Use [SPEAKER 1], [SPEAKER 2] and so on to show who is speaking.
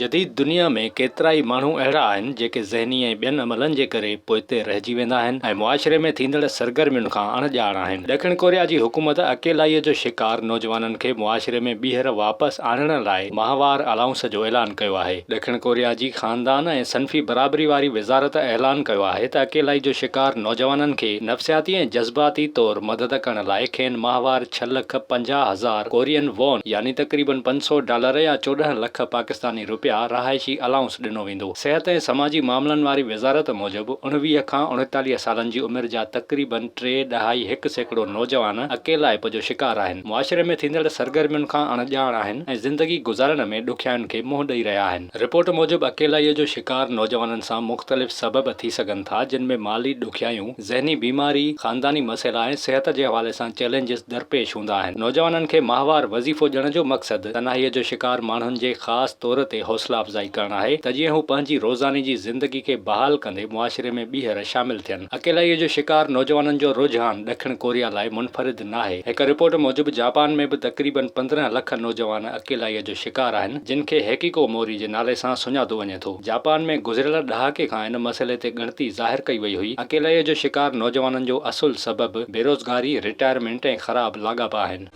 [SPEAKER 1] جديد دنيا ۾ ڪيترائي ماڻهو اهڙا آهن جيڪي ذهني ۽ ٻين عملن جي ڪري پوئتي رهجي ويندا آهن ۽ معاشري ۾ ٿيندڙ سرگرمين کان اڻ ڄاڻ آهن. ڏکڻ ڪوريا جي حڪومت اڪيلائيء جو شڪار نوجوانن کي معاشري ۾ ٻيهر واپس آڻڻ لاء ماهوار الائونس جو اعلان ڪيو آهي. ڏکڻ ڪوريا جي خاندان ۽ صنفي برابري واري وزارت اعلان ڪيو آهي ته اڪيلائي جو شڪار نوجوانن کي نفسياتي ۽ جذباتي طور مدد ڪرڻ لاء کين ماهوار 6,50,000 ڪورين وون يعني تقريبن 500 ڊالر يا 14 لک پاڪستاني رپيا رهائشي الائونس ڏنو ويندو. صحت ۽ سماجي معاملن واري وزارت موجب 19 کان 39 سالن جي عمر جا تقريبن ٽي ڏهائي هڪ سيڪڙو نوجوان اڪيلائپ جو شڪار آهن، معاشري ۾ ٿيندڙ سرگرمين کان اڻڄاڻ آهن ۽ زندگي گذارڻ ۾ ڏکيائين کي منهن ڏئي رهيا آهن. رپورٽ موجب اڪيلائيء جو شڪار نوجوانن سان مختلف سبب ٿي سگهن ٿا جن ۾ مالي ڏکيائيون، ذهني بيماري، خانداني مسئلا ۽ صحت جي حوالي سان چئلينجز درپيش هوندا آهن. نوجوانن کي ماهوار وظيفو ڏيڻ جو مقصد تنهائيء جو شڪار ماڻهن جي خاص طور تي حوصلا افزائي ڪرڻ آهي ته جيئن هو پنهنجي روزاني جي زندگي کي بحال ڪندي معاشري ۾ ٻيهر شامل ٿين. اڪيلائيء جو شڪار نوجوانن جو رجحان ڏکڻ ڪوريا لاء منفرد ناهي. هڪ رپورٽ موجب جاپان ۾ به تقريبن 15 لک نوجوان اڪيلائيء جو شڪار آهن جن کي هيڪيڪو موري جي نالي سان سڃاتو وڃي ٿو. جاپان ۾ گذريل ڏهاڪي کان ان مسئلي تي ڳڻتي ظاهر ڪئي وئي هئي. اڪيلائيء جو شڪار نوجوانن جو اصل سبب بيروزگاري، رٽائرمينٽ ۽ خراب لاڳاپا آهن.